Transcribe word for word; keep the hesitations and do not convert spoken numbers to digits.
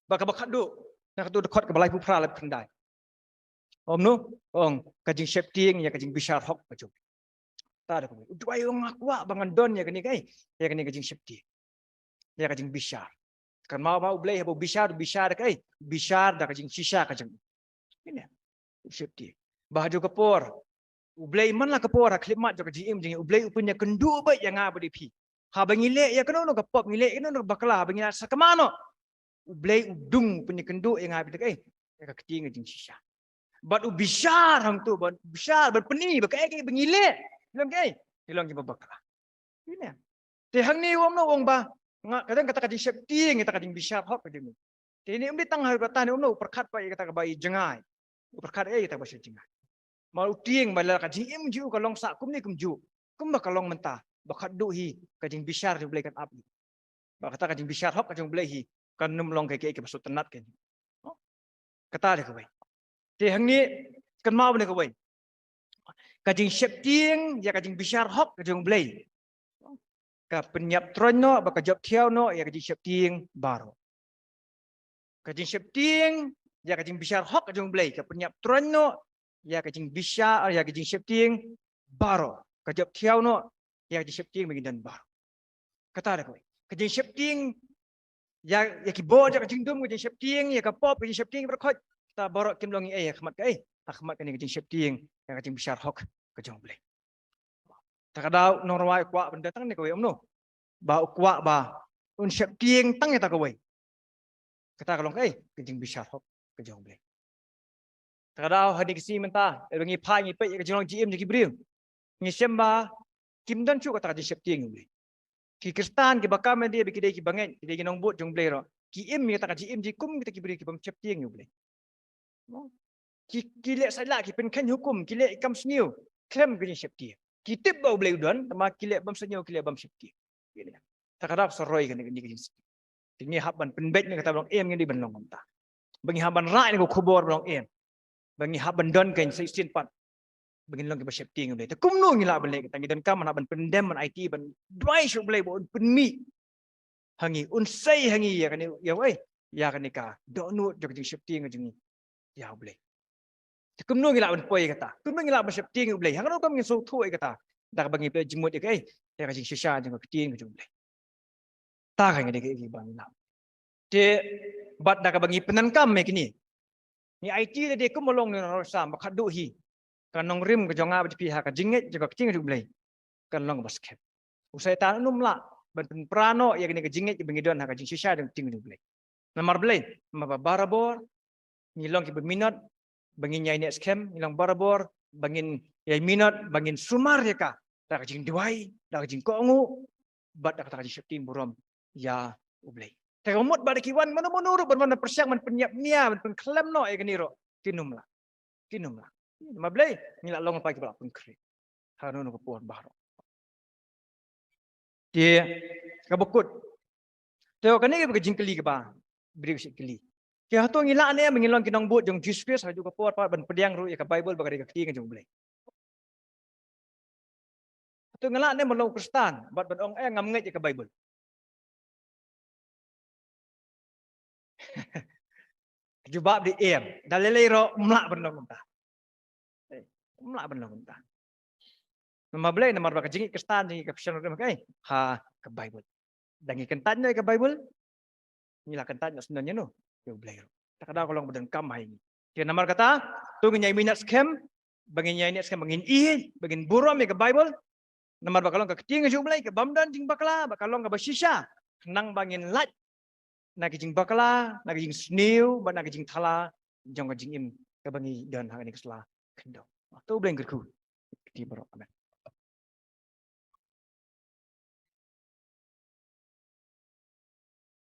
Ba kaba khatduh, na katu dkhot kaba laiphew phra, laiphew khyndai. Ong kumno? Ong ka jingsheptieng ïa ka jingbishar hok ka jong. Ta da kumno? U duwai, ong nga kwah ba ngan don ïa kane ka, ïa kane ka jingsheptieng, ïa ka jingbishar. Kan ma ba U Blei haba u bishar, u bishar da ka, bishar da ka jingshisha ka jong. Kine u sheptieng. Ba ha ka por, U Blei man la ka por ha khyllipmat jong ka jingim jong ngi, U Blei u pynïakynduh beit ïa nga bad ïa phi. Haba ngi leh ïa kano kano ka pop, ngi leh ïa kano kano ka bakla, haba ngi la sakma noh, U Blei u dung, u pynïakynduh ïa nga bad ïa phi, ïa ka ktien ka jingshisha. Bad u bishar hangto, bad u bishar, bad pyni ba kaei kaei ba ngi leh, ngi long kaei, ngi long kiba bakla. Kine. Te hangne u ong kumno, u ong ba nga, ka don kata ka jingsheptieng, kata ka jingbishar hok ka jong. Te ne um dei tang ha kata ne, u ong kumno, u pyrkhat pat ïa kata kaba ïa jngai. U pyrkhat ïa kata kaba sha jngai. Ma u tieng ba la ka jingim jong u ka long sah kumne kumjuh, kumba ka long mynta, ba khatduh hi ka jingbishar jong U Blei kan ap hi. Ba kata ka jingbishar hok ka jong U Blei hi kan nym long kaei kaei kaba sngewtynnat kein. Kata dei kawei. Te hangne kan ma bad kawei, ka jingsheptieng ïa ka jingbishar hok ka jong U Blei ka pynïap troiñ noh bad ka jop thiaw noh ïa ka jingsheptieng baroh. Ka jingsheptieng ïa ka jingbishar hok ka jong U Blei ka pynïap troiñ noh ïa ka jingbishar, ïa ka jingsheptieng baroh, ka jop thiaw noh ïa ka jingsheptieng ba ngi don baroh. Kata dei kawei. Ka jingsheptieng ïa, ïa ki bor jong ka jingdum, ka jingsheptieng ïa ka pop, ka jingsheptieng baroh khoit. Kata baroh kim long ei ha khmat kaei, ha khmat kane ka jingsheptieng ïa ka jingbishar hok ka jong U Blei. Ta ka daw u nongrwai u kwah ban da tang ne kawei, kumno? Ba u kwah ba un sheptieng tang ïa ta kawei. Kata ka long kaei, ka jingbishar hok ka jong U Blei. Ta ka daw ha kine ki sngi mynta, ynda ngi phai ngi peit ïa ka jinglong jingim jong ki briew, ngi shem ba kim don shuh kata ka jingsheptieng ïa U Blei. Ki Khristan kiba kam ïa dei ba ki dei kiba ngeit, ki dei ki nongbud jong U Blei ruh, ki im ïa kata ka jingim jong ki kum kita ki briew ki bym sheptieng ïa U Blei. Ki, ki leh saitlah, ki pynkheiñ hukum, ki leh kam sniew khlem ka jingsheptieng. Ki tip ba U Blei u don, tangba ki leh bym sniew, ki leh bym sheptieng. Ki leh. Ta ka daw sa roi kane ka jingsheptieng. Te ngi hap ban pynbeit na kata ba long em, ngi dei ban long kumta. Ba ngi hap ban rah na ka khubor ba long em. Ba ngi hap ban don ka shisien pat ba ngin long kiba sheptieng ïa U Blei. Te kumno ngi lah ban leh kata? Ngi donkam ban, ban pyndem, ban aiti, ban duwai sha U Blei ba un pynmih ha ngi, un sei ha ngi ïa kane, ïa wei, ïa kane ka dohnud jong ka jingsheptieng jong ngi ïa U Blei. Te kumno ngi lah ban poi ïa kata? Kumno ngi lah ban sheptieng ïa U Blei? Hangno kam ngin sngewthuh ïa kata? Da kaba ngi pynjingmut ïa kaei, ïa ka jingshisha jong ka ktien ka jong U Blei. Ta ka ngi dei kaei ba ngi lah. Te bad da kaba ngi pyndonkam ïa kine, ngi aiti lade kum u long u nongrwai psalm ba khatduh hi ka nongrim ka jong nga bad phi ha ka jingngeit jong ka ktien jong U Blei kan long ba skhem. U Soitan um lah ban pynpra noh ïa kane ka jingngeit ba ngi don ha ka jingshisha jong ka ktien jong U Blei. Namar balei? Namar ba barabor ngi long kiba minot ba ngin ïai neh skhem, ngi long barabor ba ngin ïai minot ba ngin sumar ïa ka da ka jingduwai, da ka jingkohnguh, bad da kata ka jingsheptieng burom ïa U Blei. Te ka mut ba da ki wan mano mano ruh ban wan pyrshang ban pynïap nia, ban pynkhlem noh ïa kane ruh, kin ym lah. Kin ym lah. Namar balei? Ngi la long pat kiba la pynkhreh ha kano kano ka por baroh. Te kaba kut, te kane ka jingkylli kaba briew ki kylli, te hato ngi lah ne em ba ngin long ki nongbud jong Jisu Khrist ha kajuh ka por pat ban pdiang ruh ïa ka Baibl ba ka dei ka ktien ka jong U Blei? Hato ngi lah ne em ban long Khristan bad ban ong, eh, ngam ngeit ïa ka Baibl? Ka jubab dei em. Da lei lei ruh ym lah ban long kumta. Eh, ym lah ban long kumta. Namar balei? Namar ba ka jingngeit Khristan, jingngeit ka Khristan ruh ka, eh, ha ka Baibl. Da ngi kyntait noh ïa ka Baibl, ngi la kyntait noh syndon ïa no? Ïa U Blei ruh. Ta ka daw ka long ba donkam ha ngi. Te namar kata, to ngin ïai minot skhem, ba ngin ïai neh skhem, ba ngin ïeit, ba ngin burom ïa ka Baibl. Namar ba ka long ka ktien ka jong U Blei, kaba ym don jingbakla, ba ka long kaba shisha. Khnang ba ngin lait na ka jingbakla, na ka jingsniew, bad na ka jingthala jong ka jingim kaba ngi don ha kane ka sla khyndew. To U Blei un kyrkhu ïa phi baroh. Amen.